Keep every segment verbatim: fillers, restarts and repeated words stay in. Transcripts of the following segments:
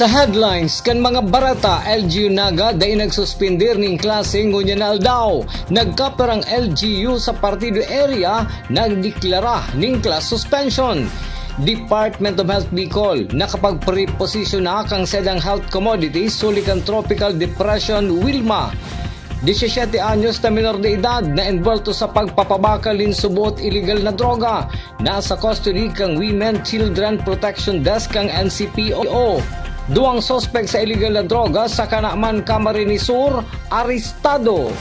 Sa headlines kan mga bareta, L G U Naga dai nagsuspender nin klase ngunyan na aldaw. Nagkapirang L G U sa Partido Area nagdeklara nin class suspension. Department of Health Bicol nakapag-preposition na kan saindang health commodities huli kan Tropical Depression Wilma. Diecisiete anyos na menor de edad na envuelto sa pagpapabakal nin suboot iligal na droga. Nasa custody kan Women Children Protection Desk kan N C P O. Duwang suspek sa iligal na droga sa Canaman, Camarines Sur, arestado.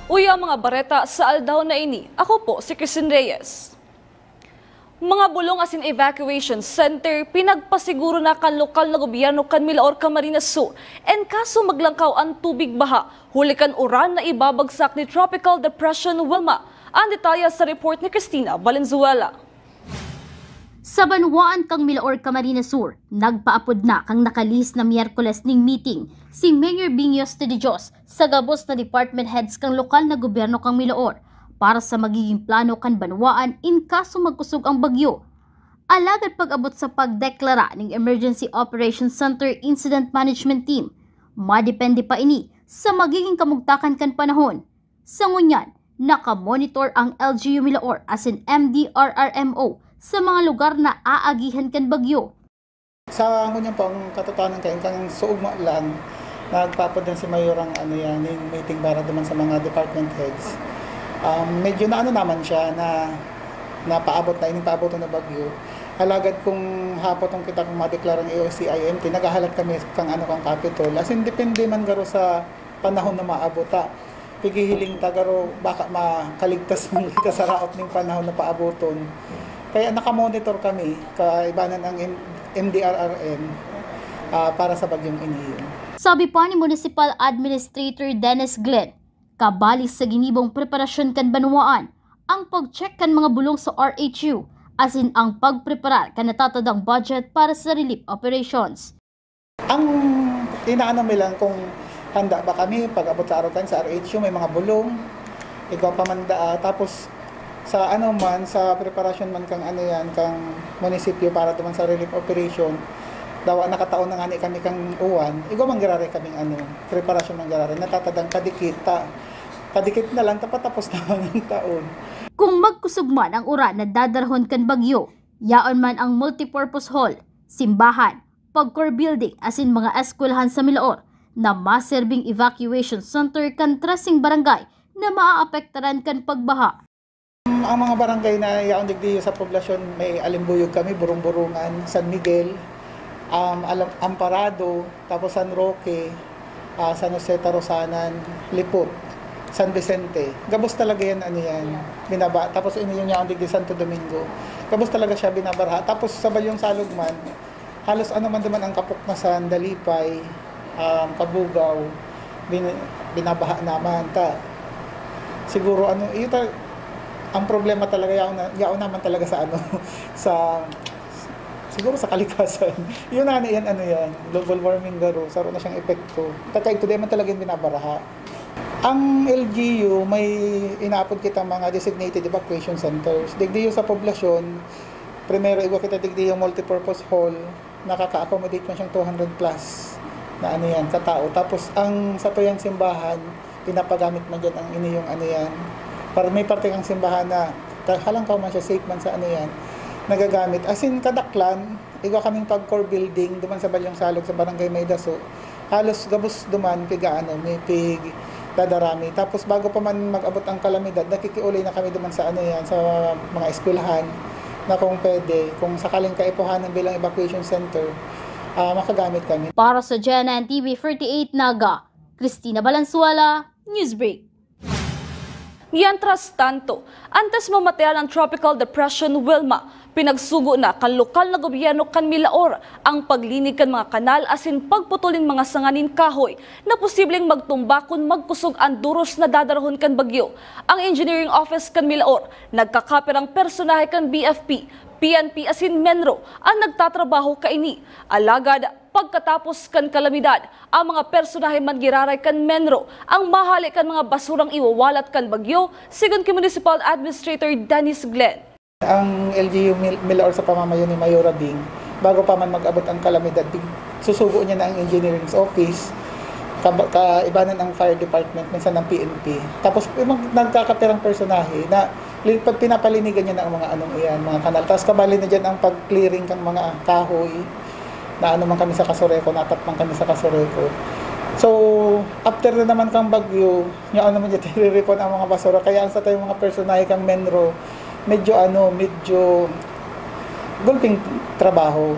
Uya ang mga bareta sa aldaw na ini. Ako po si Christine Reyes. Mga bulong asin evacuation center pinagpasiguro na kan lokal na gobyerno kan Milaor, Camarines Sur, en kaso maglangkaw an tubig baha huli kan uran na ibabagsak ni Tropical Depression Wilma. An detalye sa report ni Christina Valenzuela. Sa banwaan kan Milaor, Camarines Sur, nagpaapod na kan nakalihis na Miyerkules nin meeting si Mayor Bing Yos de Dios sa gabos na department heads kan lokal na gobyerno kan Milaor para sa magiging plano kan banwaan in kaso magkusog ang bagyo. Alagad pag-abot sa pagdeklara nin Emergency Operations Center Incident Management Team, madepende pa ini sa magiging kamugtakan kan panahon. Sa ngunyan, nakamonitor ang L G U Milaor asin M D R R M O sa mga lugar na aagihan kan bagyo. Sa ngunyan po, ang katotohanan kayo, kang suugma lang, nagpaapod na si Mayor ang ano yan, yung meeting para duman sa mga department heads. Um, medyo na ano naman siya, na napaabot na, ining paaboton na bagyo. Alagad kung hapot ang kita kung madeklarang A O C I M T, naghahalat kami kang ano, kang Capitol. As in, depende man garo sa panahon na maabot, ha. Pighihiling ta, garo baka makaligtas man kita sa raot ning panahon na paaboton. Kaya nakamonitor kami, kaibanan ang M-, M D R R M, ah, para sa bagyong ini. Sabi pa ni Municipal Administrator Dennis Glenn, kabali sa ginibong preparasyon kan banwaan ang pag-check kan mga bulong sa R H U, asin ang pagpreparar kan natatadang budget para sa relief operations. Ang inaano mi lang kung handa ba kami pag-abot sa arokan sa R H U, may mga bulong, igwa pa man daa. Tapos sa ano man, sa preparasyon man kang ano yan, kang munisipyo para duman sa relief operation, dawa nakataon na nga ni kami kang uwan, igwa man giraray kaming ano, preparasyon man giraray, natatadang kadikit ta. Kadikit na lang, tapatapos naman ang taon. Kung magkusog man ang uran na dadarahon kan bagyo, yaon man ang multipurpose hall, simbahan, pag-core building asin mga eskwelahan sa Milaor na maserbing evacuation center kan traseng barangay na maaapektaran kan pagbaha. Ang mga barangay na yaon digdi sa poblasyon, may Alimbuyog kami, Burong-Burungan, San Miguel, um, Alam-, Amparado, tapos San Roque, ah, San Jose, Tarosanan, Lipot, San Vicente. Gabos talaga yan, ano yan, binaba. Tapos ini yung yaon digdi Santo Domingo. Gabos talaga siya binabaraha. Tapos sa Balyong Salog man, halos ano man duman ang Kapuknasan, Dalipay, um, Kabugaw, bin-, binabaha naman. Ta, siguro ano, iyo ta-, ang problema talaga yaon na, yaon naman talaga sa ano, sa, siguro sa kalikasan. Yun na, ano yan, ano yan, global warming garo, saro na siyang epekto. Kakaigto, di man talaga yung binabaraha. Ang L G U, may inaapod kita mga designated evacuation centers. Digdi yung sa poblasyon, primero, igwa kita digdi yung multipurpose hall, nakaka-accommodate man siyang two hundred plus na ano yan, katao. Tapos, ang sa tuyang simbahan, pinapagamit man dyan ang iniyong ano yan. Para may parte kang simbahan na ta-, halangkaw man siya, safe man sa ano yan, nagagamit. As in, kadaklan, igwa kaming pag-core building, duman sa Balyong Salog, sa Barangay May Daso. Halos gabos duman, piga ano, may pig dadarami. Tapos bago pa man mag-abot ang kalamidad, nakikiulay na kami duman sa ano yan, sa mga eskwelahan na kung pwede, kung sakaling kaipuhanan bilang evacuation center, ah, makagamit kami. Para sa G N N T V forty-eight Naga, Christina Balansuela, Newsbreak. Mientras tanto, antes mamatean ang Tropical Depression Wilma, pinagsugo na kan lokal na gobyerno kan Milaor ang paglinig kan mga kanal asin pagputol nin mga sanga nin kahoy na posibleng magtumba kun magkusog an duros na dadarahon kan bagyo. Ang Engineering Office kan Milaor, nagkakapirang personahe kan B F P, P N P asin MENRO an nagtatrabaho kaini. Alagad, pagkatapos kan kalamidad, ang mga personahe man giraray kan MENRO ang mahale kan mga basurang iwawalat kan bagyo, sigon ki Municipal Administrator Dennis Glenn. Ang L G U Mil-, Milaor sa pamamayo ni Mayora Bing, Bago pa man mag-abot ang kalamidad, big-, susugo niya na ang engineering's office, kaba-, kaibanan ang fire department, minsan ang P N P. Tapos, yung mag-, nagkakapirang personahe na li-, pag pinapalinigan niya na ang mga anong iyan, mga kanal. Tapos, kabali na dyan ang pag-clearing ng mga kahoy, na ano man kami sa Casureco, natap man kami sa Casureco. So, after na naman kang bagyo, yung ano man dyan, tiriripon ang mga basura. Kaya ang sa tayong mga personahe kang Menro, medyo ano, medyo gulping trabaho.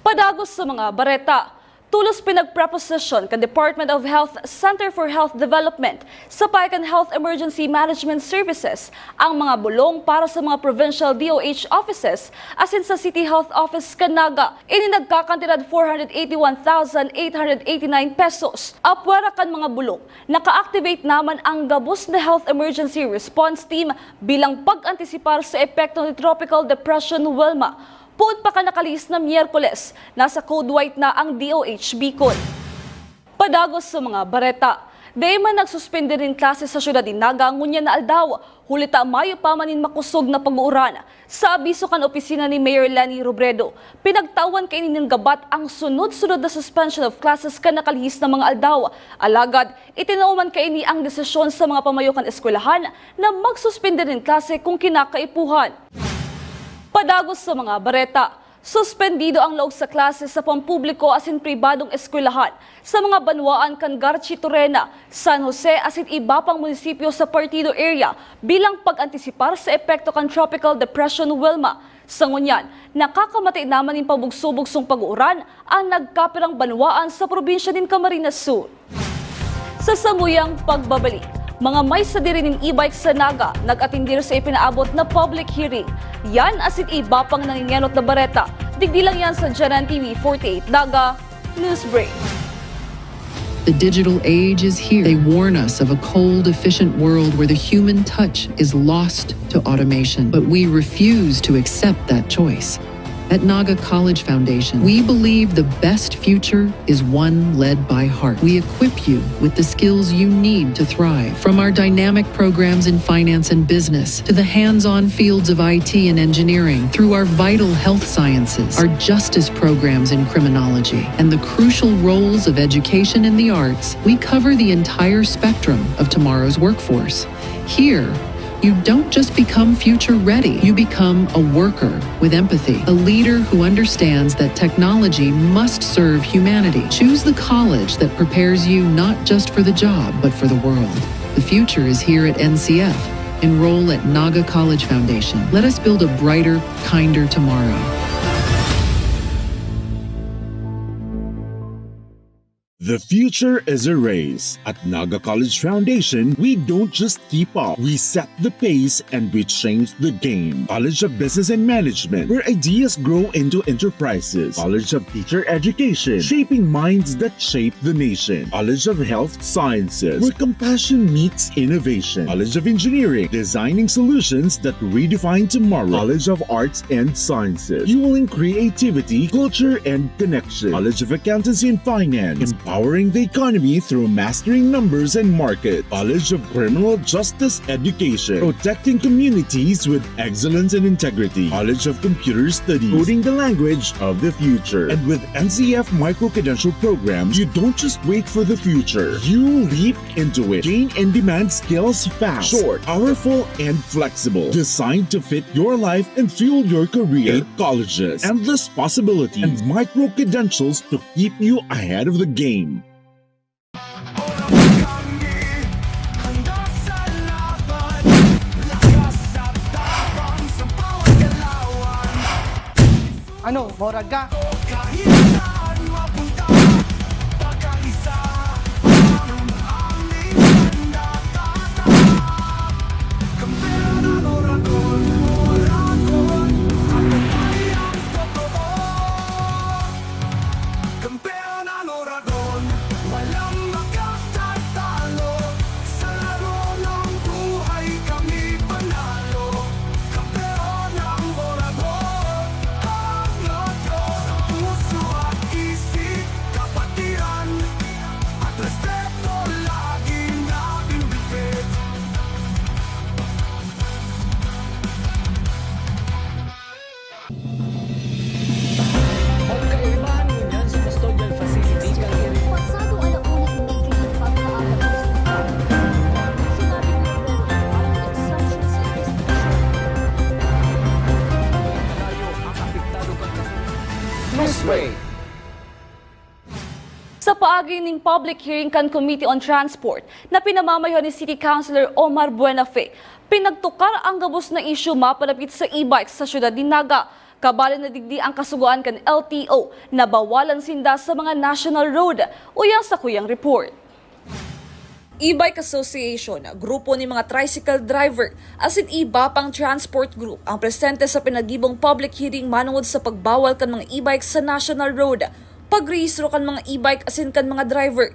Padagos sa mga bareta, tulos pinagpreposisyon kan Department of Health Center for Health Development sa payo kan Health Emergency Management Services ang mga bulong para sa mga provincial D O H offices asin sa City Health Office kan Naga. Ini nagkakantidad four hundred eighty-one thousand eight hundred eighty-nine pesos. Apwera kan mga bulong, naka-activate naman ang gabos na Health Emergency Response Team bilang pag-antisipar sa epekto ni Tropical Depression Wilma. Poon pa kan nakalihis na Miyerkules, nasa Code White na ang D O H Bicol. Padagos sa mga bareta, dai man nagsuspende nin klase sa syudad nin Naga ngunyan na aldaw, huli ta mayo pa man nin makosog na pag-uuran. Sa abiso kan opisina ni Mayor Leni Robredo, pinagtawan kaini nin gabat ang sunod-sunod na suspension of classes kan nakalihis na mga aldaw. Alagad, itinao man kaini ang desisyon sa mga pamayo kan eskwelahan na magsuspende nin klase kung kinakaipuhan. Padagos sa mga bareta, suspendido ang laog sa klase sa pampubliko asin pribadong eskwelahan sa mga banwaan kan Garchitorena, San Jose asin iba pang munisipyo sa Partido Area bilang pag-antisipar sa epekto kan Tropical Depression Wilma. Sa ngunyan, nakakamati naman nin pabugso-bugsong pag-uuran an nagkapirang banwaan sa probinsya nin Camarines Sur. Sa samuyang pagbabalik, mga may sadiri nin e-bike sa Naga nag-atendir sa ipinaabot na public hearing. Yan asin iba pang nangingenot na bareta. Digdi lang yan sa Janan T V forty-eight Naga Newsbreak. The digital age is here. They warn us of a cold, efficient world where the human touch is lost to automation. But we refuse to accept that choice. At Naga College Foundation, we believe the best future is one led by heart. We equip you with the skills you need to thrive. From our dynamic programs in finance and business to the hands on fields of I T and engineering, through our vital health sciences, our justice programs in criminology, and the crucial roles of education and the arts, we cover the entire spectrum of tomorrow's workforce. Here, you don't just become future ready, you become a worker with empathy, a leader who understands that technology must serve humanity. Choose the college that prepares you not just for the job, but for the world. The future is here at N C F. Enroll at Naga College Foundation. Let us build a brighter, kinder tomorrow. The future is a race. At Naga College Foundation, we don't just keep up, we set the pace and we change the game. College of Business and Management, where ideas grow into enterprises. College of Teacher Education, shaping minds that shape the nation. College of Health Sciences, where compassion meets innovation. College of Engineering, designing solutions that redefine tomorrow. College of Arts and Sciences, fueling creativity, culture, and connection. College of Accountancy and Finance, empowering the economy through mastering numbers and market. College of Criminal Justice Education, protecting communities with excellence and integrity. College of Computer Studies, coding the language of the future. And with N C F micro-credential programs, you don't just wait for the future. You leap into it. Gain in-demand skills fast. Short, powerful, and flexible. Designed to fit your life and fuel your career. Eight colleges, endless possibilities, and micro-credentials to keep you ahead of the game. Ano, morag ka? Sa paagi ning public hearing kan Committee on Transport na pinamamayohan ni City Councilor Omar Buenafe, pinagtukar ang gabos na isyu mapalapit sa e-bike sa siyudad nin Naga. Kabali na digdi ang kasugoan kan L T O na bawalan sinda sa mga national road. Uya ang sakuyang report. E-Bike Association, grupo ni mga tricycle driver, asin iba pang transport group ang presente sa pinagibong public hearing manungod sa pagbawal kan mga e-bike sa national road, pagrehistro kan mga e-bike asin kan mga driver.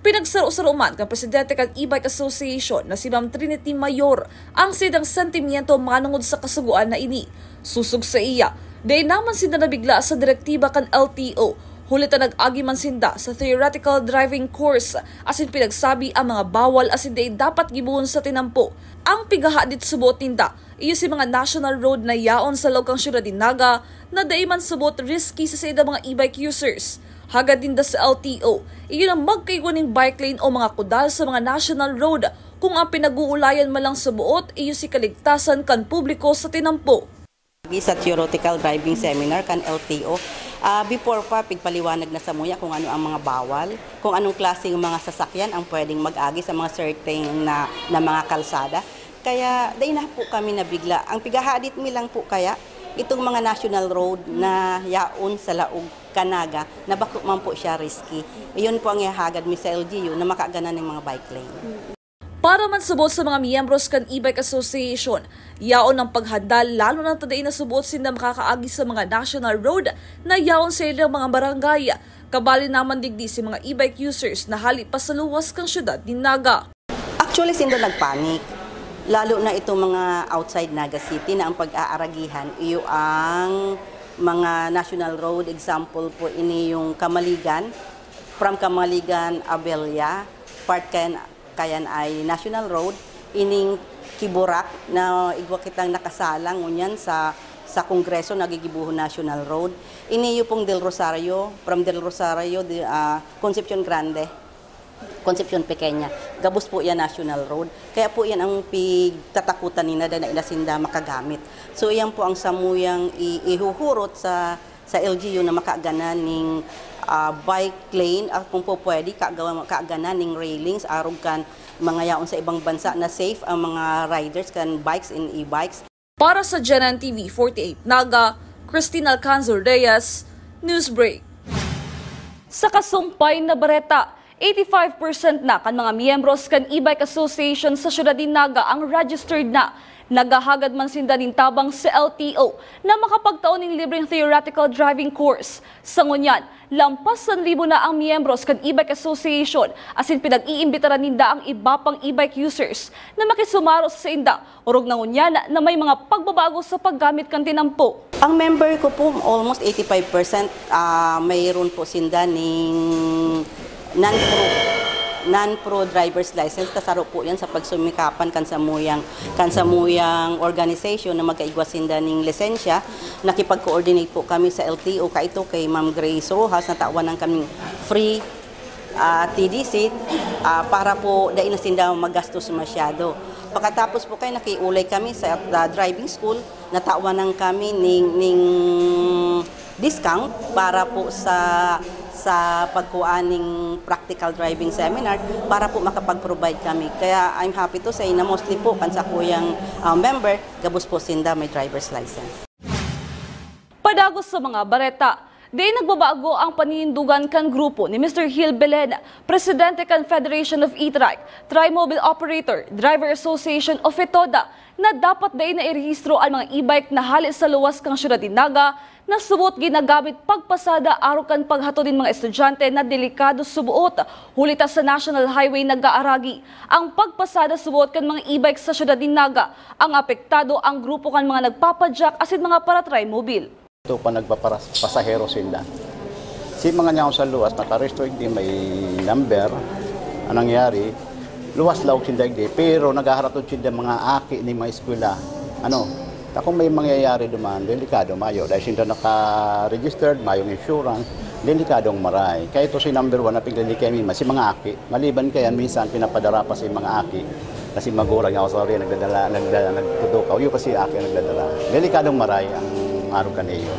Pinagsaro-saro man kan presidente kan e-Bike Association na si Ma'am Trinity Mayor ang saindang sentimiento manungod sa kasugoan na ini. Sosog saiya, dai naman sinda nabigla sa direktiba kan L T O, huli ta nag-agi man sinda sa theoretical driving course, asin pinagsabi ang mga bawal asin dai dapat gibohon sa tinampo. Ang pigahadit suboot ninda, iyo si mga national road na yaon sa laog kan siyudad nin Naga na dai man suboot risky sa saindang mga e-bike users. Hagad ninda sa L T O, iyo na magkaigwa nin bike lane o mga kudal sa mga national road kung ang pinag-uulayan man lang suboot iyo si kaligtasan kan publiko sa tinampo. Agi sa theoretical driving seminar kan L T O, ah, before pa, pigpaliwanag na samuya kung ano ang mga bawal, kung anong klaseng mga sasakyan ang pwedeng mag-agi sa mga certain na, na mga kalsada. Kaya dai na po kami nabigla. Ang pigahadit mi lang po kaya, itong mga national road na yaon sa laog kan Naga, na bako man po siya risky. Iyon po ang ihahagad mi sa L G U na makaganan ng mga bike lane. Para man suboot sa mga miyembros kan e-bike association, yaon ang paghanda, lalo na ta dai na suboot sinda makakaagi sa mga national road na yaon sa ilang mga barangay. Kabali naman digdi si mga e-bike users na hali pa sa luwas kan siyudad nin Naga. Actually, sinda nagpanik. Lalo na itong mga outside Naga City na ang pag-aaragihan, iyo ang mga national road. Example po ini yung Kamaligan, from Kamaligan, Abella, part kayan, kayan ay national road. Ining Kiburak na igwa kitang nakasalang ngunyan sa, sa Kongreso, nagigibuhon national road. Ini yung pong Del Rosario, from Del Rosario, di, ah, Concepcion Grande. Concepcion Pequeña. Gabos po yan national road. Kaya po yan ang pigtatakutan nina dahil na inasinda makagamit. So, iyan po ang samuyang i-, ihuhurot sa, sa L G U na makaganan ning, ah, bike lane at kung po pwede, kagawa-, kaganan ning railings arog kan mga yaon sa ibang bansa na safe ang mga riders kan bikes and e-bikes. Para sa G N N T V forty-eight Naga, Christine Alcanzar Reyes, Newsbreak. Sa kasumpay na bareta, eighty-five percent na kan mga miyembros kan e-bike association sa siyudad nin Naga ang registered na. Naghahagad man sinda nin tabang sa L T O na makapagtao nin libreng theoretical driving course. Sa ngunyan, lampas san libo na ang miyembros kan e-bike association, asin pinag-iimbitaran ninda ang iba pang e-bike users na makisumaro sa sainda, orog na ngunyan na may mga pagbabago sa paggamit kan tinampo. Ang member ko po, almost eighty-five percent, ah, mayroon po sinda ning non-pro, non-pro driver's license. Kasaro po yan sa pagsumikapan kan samuyang, kan samuyang organization na magkaigwa sinda ning lisensya. Nakipag-coordinate po kami sa L T O, kaito kay Ma'am Grace Rojas, natawan ng kaming free, ah, T D C, ah, para po dai na sinda magastos masyado. Pagkatapos po kay nakiulay kami sa, ah, driving school, natawan ng kami ning, ning discount para po sa, sa pagkuha ning practical driving seminar para po makapag-provide kami. Kaya I'm happy to say na mostly po kan sakuyang, ah, member, gabos po sinda may driver's license. Padagos sa mga bareta, dai nagbabago ang paninindogan kan grupo ni Mister Gil Belen, presidente kan Federation of E-Trike, Trimobile Operator, Driver Association o FETODA, na dapat dai na irehistro an mga e-bike na hale sa luwas kan siyudad nin Naga na suboot ginagamit pagpasada arog kan paghatod nin mga estudyante na delikado suboot, huli ta sa National Highway nag-aaragi ang pagpasada suboot kan mga e-bike sa siyudad nin Naga. Ang apektado, ang grupo kan mga nagpapadyak asin mga para-Trimobile. Ito pa nagpaparas-, pasahero sinda. Si mga nyaw sa luwas, nakaresto, hindi may number. Anong nangyari? Luwas laog sinda, hindi. Pero naghaharatod sinda mga aki ni mga eskwela. Ano? Ta kung may mangyayari duman, delikado, mayo. Dahil sinda naka-registered, mayong insurance, delikadong maray. Kaya ito si number one na piglilikai mi, si mga aki. Maliban kayan, minsan pinapadara pa si mga aki. Kasi magurang ako sa rin, nagdadala, nagdadala, nagtutukaw. Yun pa si aki ang nagdadala. Delikadong maray ang araw kaniyo.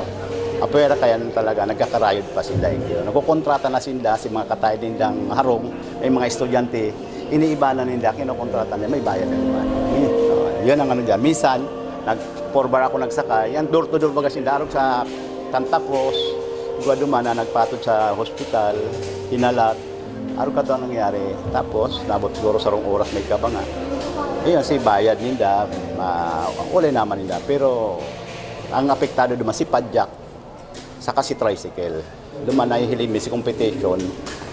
Pwera kaya talaga, nagkakarayod pa sinda, eh. Nagkokontrata na sinda, si mga katay nindang harong, may mga estudyante, iniiba na ninda, kinokontrata na, may bayad na naman. Eh, oh, yun ang ano dyan. Minsan, nag-four bar ako nagsakay, yan door to door baga sinda, arog sa Santa Cruz, igwa duman na nagpatod sa hospital, hinalat, arog ka to ang nangyari. Tapos, nabot siguro sarong oras may kabangan. Iyon, si bayad ninda, ma-, wala naman ninda. Pero, ang apektado duman, si padyak, saka si tricycle. Duman nahihiling mi si competition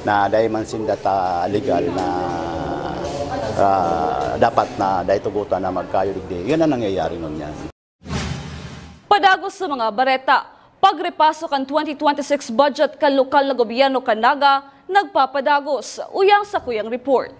na dai man sinda ta legal na, ah, dapat na dai tugutan na magkayo digdi. Yan ang nangyayari ngunyan. Padagos sa mga bareta. Pagrepaso kan twenty twenty-six budget kan lokal na gobyerno kan Naga, nagpapadagos. Uyang sa kuyang report.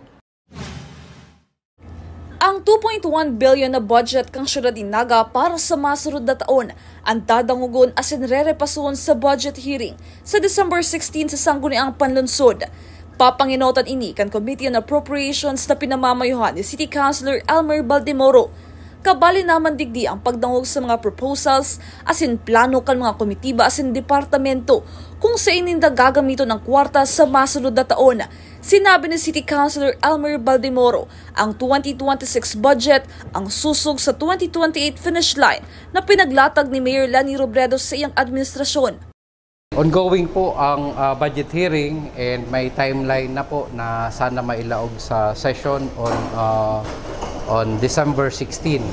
Ang two point one billion na budget kan siyudad nin Naga para sa masunod na taon an dadangogon asin rerepasohon sa budget hearing sa December sixteen sa Sangguniang Panlungsod. Papangenotan ini kan Committee on Appropriations na pinamamayohan ni City Councilor Elmer Baldemoro. Kabali naman digdi ang pagdangog sa mga proposals asin plano kan mga komitiba asin departamento kung saen ninda gagamiton ang kwarta sa masunod na taon. Sinabi ni City Councilor Elmer Baldemoro, ang twenty twenty-six budget ang susog sa twenty twenty-eight finish line na pinaglatag ni Mayor Leni Robredo sa iyang administrasyon. Ongoing po ang, ah, budget hearing and may timeline na po na sana mailaog sa session on, ah, on December sixteen.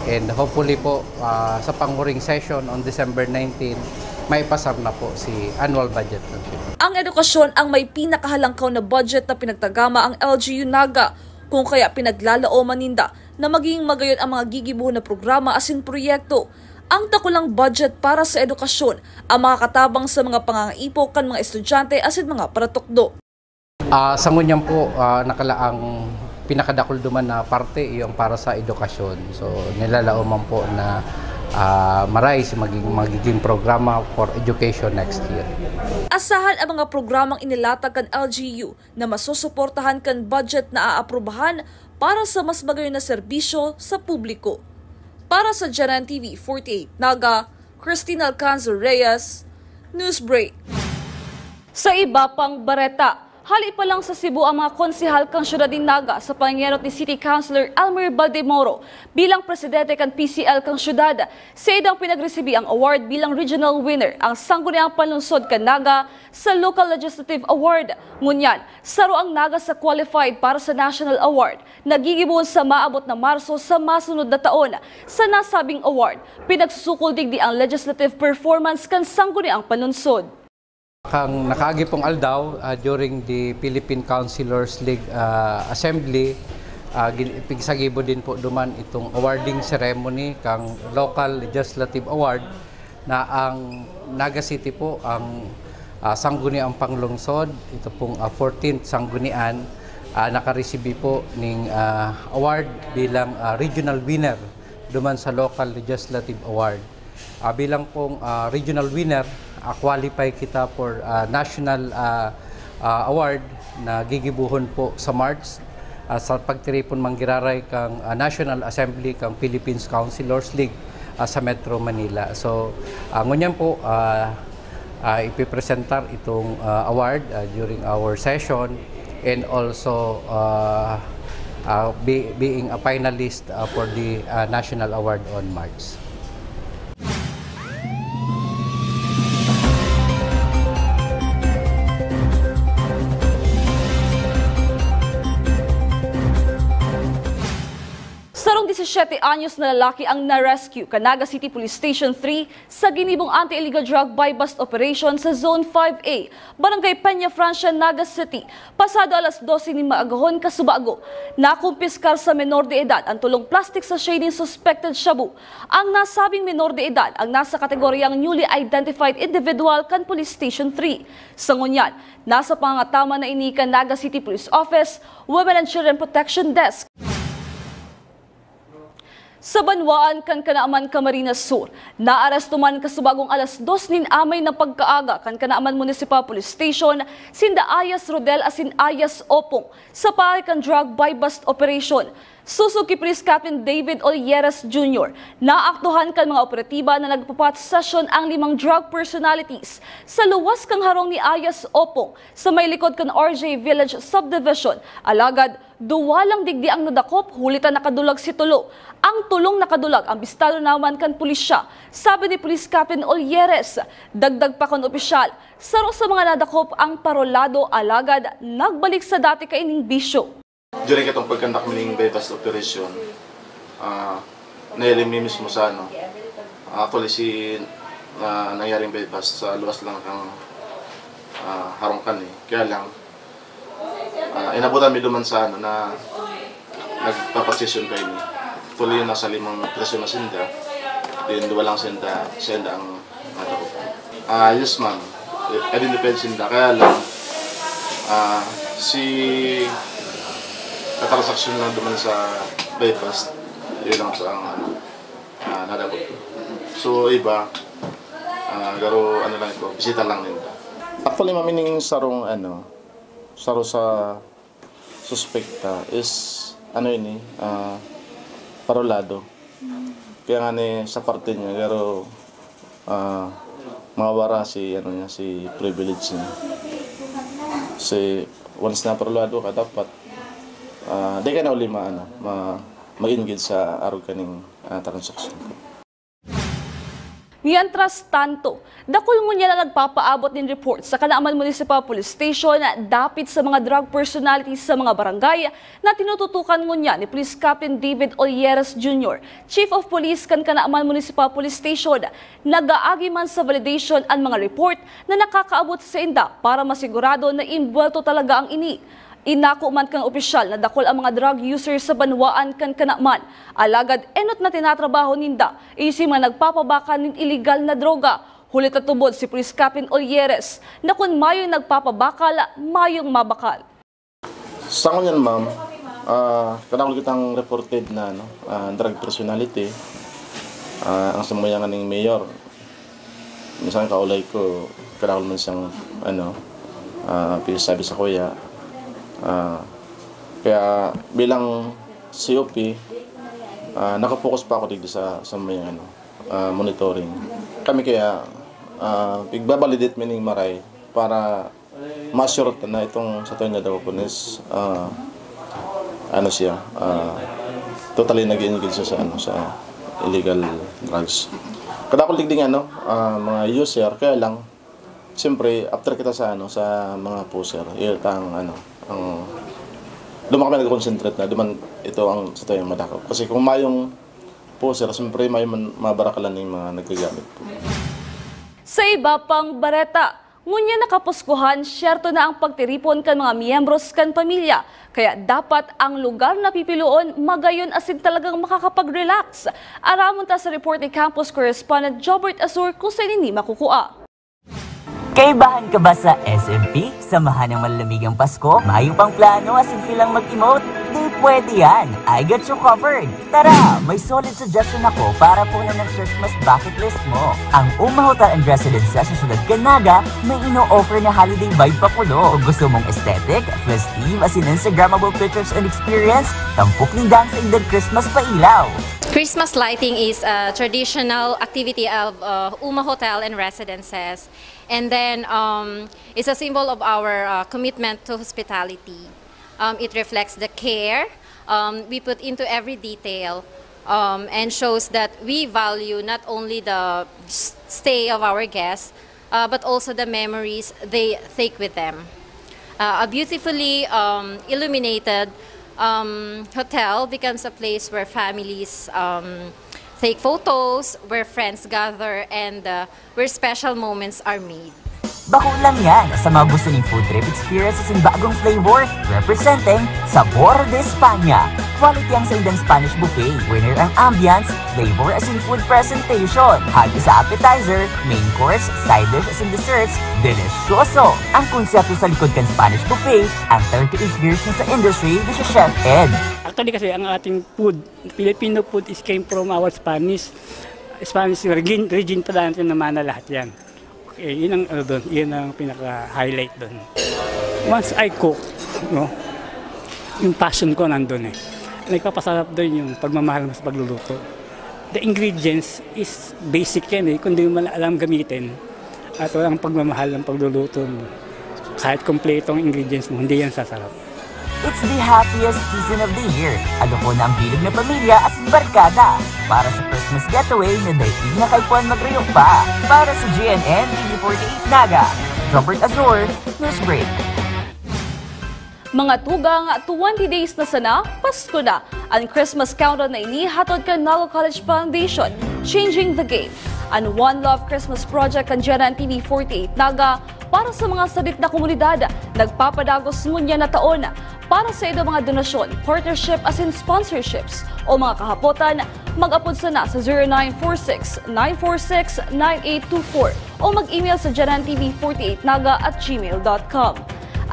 And hopefully po, ah, sa panghuring session on December nineteen, maipasar na po si annual budget ng city. Ang edukasyon ang may pinakahalangkaw na budget na pinagtagama ang L G U Naga, kung kaya pinaglalaoman ninda na maging magayon ang mga gigibohon na programa asin proyekto. Ang dakulang budget para sa edukasyon ang makakatabang sa mga pangangaipo kan mga estudyante asin mga paratukdo. Ah, sa ngunyan po, ah, nakalaang pinakadakul duman na parte, yung para sa edukasyon. So, nilalaoman po na, ah, maray si maging, magiging programa for education next year. Asahan ang mga programang inilatag kan L G U na masusuportahan kan budget na aaprubahan para sa mas magayon na serbisyo sa publiko. Para sa G N N T V forty-eight Naga, Christine Alcanzar Reyes, Newsbreak. Sa iba pang bareta, hali pa lang sa Cebu ang mga konsehal kan siyudad nin Naga sa pangenot ni City Councilor Elmer Baldemoro bilang presidente kan P C L kan siyudad. Sa idang pinagresibi ang award bilang regional winner ang Sangguniang Panlungsod kan Naga sa Local Legislative Award. Ngunyan, saro ang Naga sa qualified para sa National Award na gigibohon sa maabot na Marso sa masunod na taon. Sa nasabing award, pinagsusukol digdi ang legislative performance kan Sangguniang Panlungsod. Kan nakaagi pong aldaw, ah, during the Philippine Councilors League, ah, Assembly, ah, gin-, pigsagibo din po duman itong awarding ceremony kang Local Legislative Award na ang Naga City po ang, ah, sangguniang panglungsod, ito pong, ah, fourteenth sanggunian, ah, nakaresibi po ning, ah, award bilang, ah, regional winner duman sa Local Legislative Award. Ah, bilang pong, ah, regional winner, ah, qualify kita for, ah, national, ah, ah, award na gigibohon po sa March, ah, sa pagtiripon manggiraray kang, ah, National Assembly kang Philippines Councilors League, ah, sa Metro Manila. So, ah, ngunyan po, ah, ah, ipipresentar itong, ah, award, ah, during our session and also, ah, ah, be-, being a finalist, ah, for the, ah, National Award on March. Sarong disisiete anyos na lalaki ang na-rescue kan Naga City Police Station three sa ginibong anti-illegal drug buy-bust operation sa Zone five A, Barangay Peña Francia, Naga City, pasado alas dose nin maagahon kasubago. Nakumpiskar sa menor de edad ang tolong plastic sachet nin suspected shabu. Ang nasabing menor de edad ang nasa kategoryang newly identified individual kan Police Station three. Sa ngunyan, nasa pangangatama na ini kan Naga City Police Office, Women and Children Protection Desk. Sa banwaan kan Canaaman, Camarines Sur, naaresto man kasubagong alas dos nin amay na pagkaaga kan Canaaman Municipal Police Station sinda Ayas Rodel asin Ayas Opong sa paagi kan drug buy-bust operation. Sosog ki Police Captain David Olieres Junior, naaktuhan kan mga operatiba na nagpa-pot session ang limang drug personalities sa luwas kan harong ni Ayas Opong sa may likod kan R J Village Subdivision. Alagad, duwa lang digdi ang nadakop, huli ta nakadulag si tulo. Ang tulong nakadulag ambistado naman kan pulisya. Sabi ni Police Captain Olieres, dagdag pa kan opisyal, saro sa mga nadakop ang parolado, alagad nagbalik sa dati kaining bisyo. During itong pag-conduct mi ning buy-bust operation, ah, nahiling mi mismo sa ano, actually, si, ah, nangyaring buy-bust sa luwas lang kang, ah, harong kan eh. Kaya lang, ah, inabutan mi duman sa ano na nagpa-pot session kaini. Actually, yun, nasa limang preso na sinda. Then, duwa lang sinda, sinda ang Ah, yes, ma'am. Identified sinda. Kaya lang, ah, si katransaksyon lang duman sa buy-bust, yun lang sa ang, ano, ah, nadakop. So, iba, ah, garo, ano lang ito, bisita lang ninda. Actually, ma'am, ining sarong, ano, saro sa suspekta is, ano ini, ah, parolado. Kaya nga ni sa parte niya, pero, ah, mawara si, ano niya, si privilege niya. Kasi once na parolado ka, dapat, ah, di ka na uli ma-, ano, ma-, ma-engage sa arog kaning, ah, transaksyon. Mientras tanto, dakul ngunyan na nagpapaabot nin report sa Canaman Municipal Police Station dapit sa mga drug personalities sa mga barangay na tinututukan ngunyan ni Police Captain David Olieres Junior, Chief of Police kan Canaman Municipal Police Station. Nag-aagi man sa validation an mga report na nakakaabot sa sainda para masigurado na imbuwelto talaga ang ini. Inako man kan opisyal na dakul ang mga drug users sa banwaan kan Canaman, alagad enot na tinatrabaho ninda, iyo si mga nagpapabakal nin iligal na droga. Huli ta tubod si Police Captain Olieres na kun mayo nagpapabakal, mayong mabakal. Sa ngunyan, ma'am, ah, kadakul kitang reported na, ano, ah, drug personality, ah, ang samuyang ning mayor. Minsan kaulay ko, kadakul man siyang, ano, ah, pinasabi sa kuya. Ah, kaya bilang C O P, ah, nakapokus pa ako digdi sa, sa may, ano, ah, monitoring. Kami kaya, ah, igbabalidate mi ning maray para ma-assure ta na itong sa Toña daw po is, ah, ano siya, ah, totally nag-engage siya sa, ano, sa illegal drugs. Kadakul digding, ano, ah, mga user, kaya lang, siyempre, after kita sa, ano, sa mga pusher, yun ang, ano, ang, doon kami nag-concentrate na, duman ito ang sa Toña madakop. Kasi kung mayong pusher, siyempre, may man, mabarakalan yung mga naggagamit po. Sa iba pang bareta, ngunyan na kapuskuhan, syerto na ang pagtiripon kan mga miyembros kan pamilya. Kaya dapat ang lugar na pipiloon magayon asin talagang makakapag-relax. Aramon ta sa report ni campus correspondent Jobert Azur kung saan ini makukua. Kaibahan ka ba sa S M P? Samahan ng malamigang Pasko, mayo pang plano asin filang mag-emote? Di pwede yan! I got you covered! Tara! May solid suggestion ako para punan ng Christmas bucket list mo. Ang Uma Hotel and Residences sa Siyudad kan Naga may ino-offer na holiday vibe pakulo. Kung gusto mong aesthetic, festive, asin Instagrammable pictures and experience, tampok ninda ang saindang Christmas pailaw. Christmas lighting is a traditional activity of uh, Uma Hotel and Residences. And then, um, it's a symbol of our uh, commitment to hospitality. Um, it reflects the care um, we put into every detail um, and shows that we value not only the s- stay of our guests, uh, but also the memories they take with them. Uh, a beautifully um, illuminated um, hotel becomes a place where families um, take photos, where friends gather, and uh, where special moments are made. Bako lang yan sa mga gusto ning food trip experience asin bagong flavor, representing Sabor de España. Quality ang saindang Spanish buffet, winner ang ambience, flavor asin food presentation. Hagi sa appetizer, main course, side dish asin desserts, delisyoso! Ang konsepto sa likod kan Spanish buffet, ang thirty-eight years na sa industry ni Chef Ed. Actually kasi ang ating food, Filipino food is came from our Spanish, Spanish region, region pa dati na mana lahat yan. Eh, yun ang, ano dun, yun ang pinaka-highlight dun. Once I cook, no, yung passion ko nandun eh. Nagpapasarap doon yung pagmamahal mo sa pagluluto. The ingredients is basic yan eh. Kung di mo man alam gamitin at walang pagmamahal ng pagluluto mo, kahit kompleto ang ingredients mo, hindi yan sasarap. It's the happiest season of the year. Aluhon na ang bilog na pamilya asin barkada para sa Christmas getaway na daig na kaipuhan magreyo pa. Para sa G N N T V forty-eight Naga, Robert Azor, Newsbreak. Mga tugang, twenty days na sana, Pasko na! An Christmas countdown na ini hatod kan Naga College Foundation, Changing the Game. An One Love Christmas Project kan G N N T V forty-eight Naga para sa mga sadit na komunidad, nagpapadagos ngunyan na taon. Para sa ido mga donasyon, partnership asin sponsorships o mga kahapotan, mag-apod sana sa zero nine four six, nine four six, nine eight two four o mag-email sa G N N T V forty-eight Naga at gmail dot com.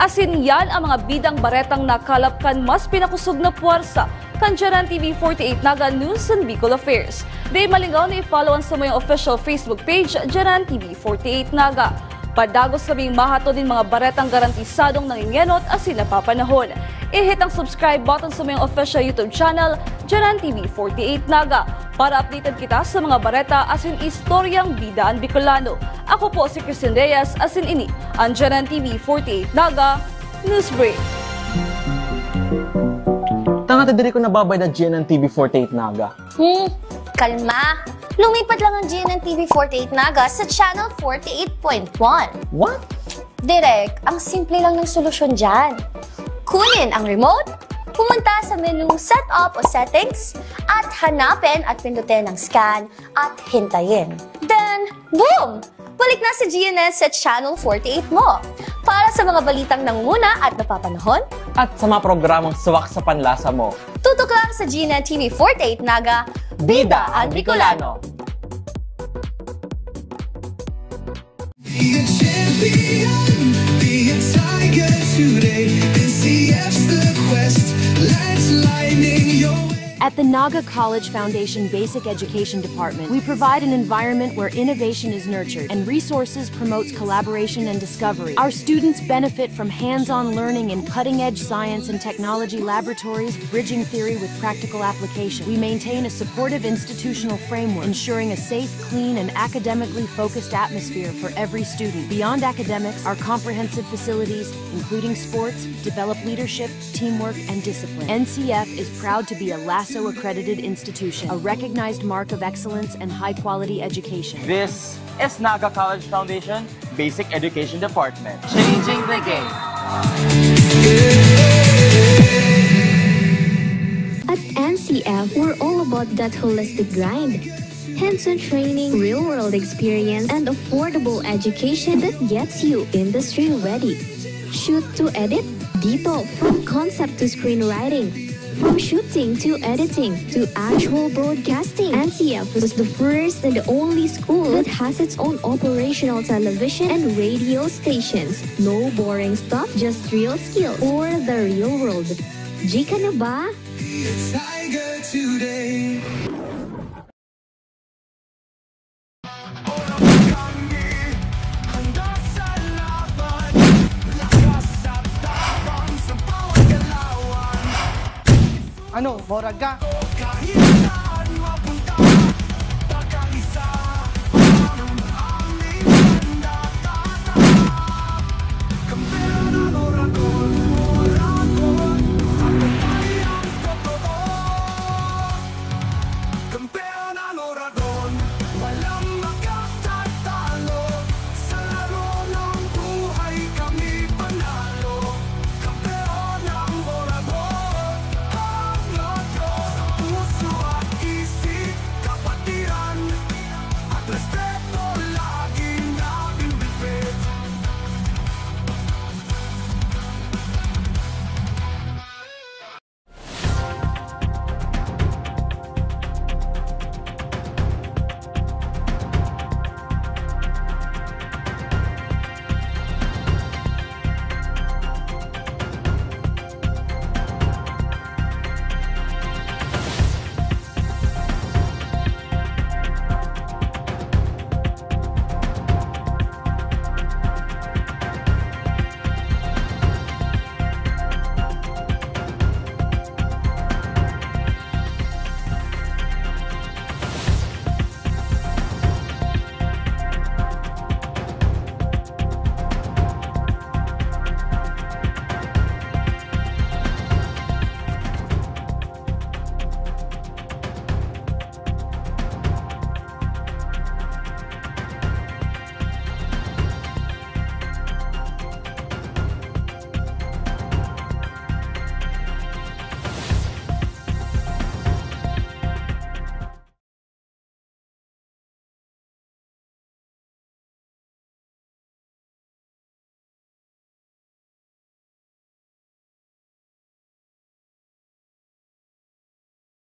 Asin yan ang mga bidang baretang nakalap kan mas pinakosog na puwersa kan G N N T V forty-eight Naga News and Bicol Affairs. Dai malingaw na i-follow an samuyang official Facebook page, G N N T V forty-eight Naga. Padagos kaming mahatod nin mga baretang garantisadong nangingenot asin napapanahon. I-hit ang subscribe button sa samuyang official YouTube channel, G N N T V forty-eight Naga, para updated kita sa mga bareta asin istoryang bida an Bicolano. Ako po si Christine Reyes, asin ini an G N N T V forty-eight Naga Newsbreak. Tangata, diri ko nababayad na G N N T V forty-eight Naga. Hmm, kalma. Lumipat lang ang G N N T V forty-eight Naga sa Channel forty-eight point one. What? Direk, ang simple lang ng solusyon dyan. Kunin ang remote, pumunta sa menu Setup o Settings, at hanapin at pindutin ang Scan at hintayin. Then, boom! Balik na sa G N N sa Channel forty-eight mo. Para sa mga balitang nangunguna at napapanahon, At sa mga programang swak sa panlasa mo, tutok lang sa G N N T V forty-eight Naga, Bida ang Bicolano! Be a champion, be a tiger today. N C F's the quest, let's lightning your way. At the Naga College Foundation Basic Education Department, we provide an environment where innovation is nurtured and resources promotes collaboration and discovery. Our students benefit from hands-on learning in cutting-edge science and technology laboratories, bridging theory with practical application. We maintain a supportive institutional framework, ensuring a safe, clean, and academically focused atmosphere for every student. Beyond academics, our comprehensive facilities, including sports, develop leadership, teamwork, and discipline. N C F is proud to be a LASO accredited institution, a recognized mark of excellence and high quality education. This is Naga College Foundation Basic Education Department. Changing the game! At N C F, we're all about that holistic grind. Hands-on training, real-world experience, and affordable education that gets you industry ready. Shoot to edit? Dito, from concept to screenwriting. From shooting to editing to actual broadcasting, N C F was the first and the only school that has its own operational television and radio stations. No boring stuff, just real skills for the real world. G ka na ba? Be a tiger today. Ano, morag ka?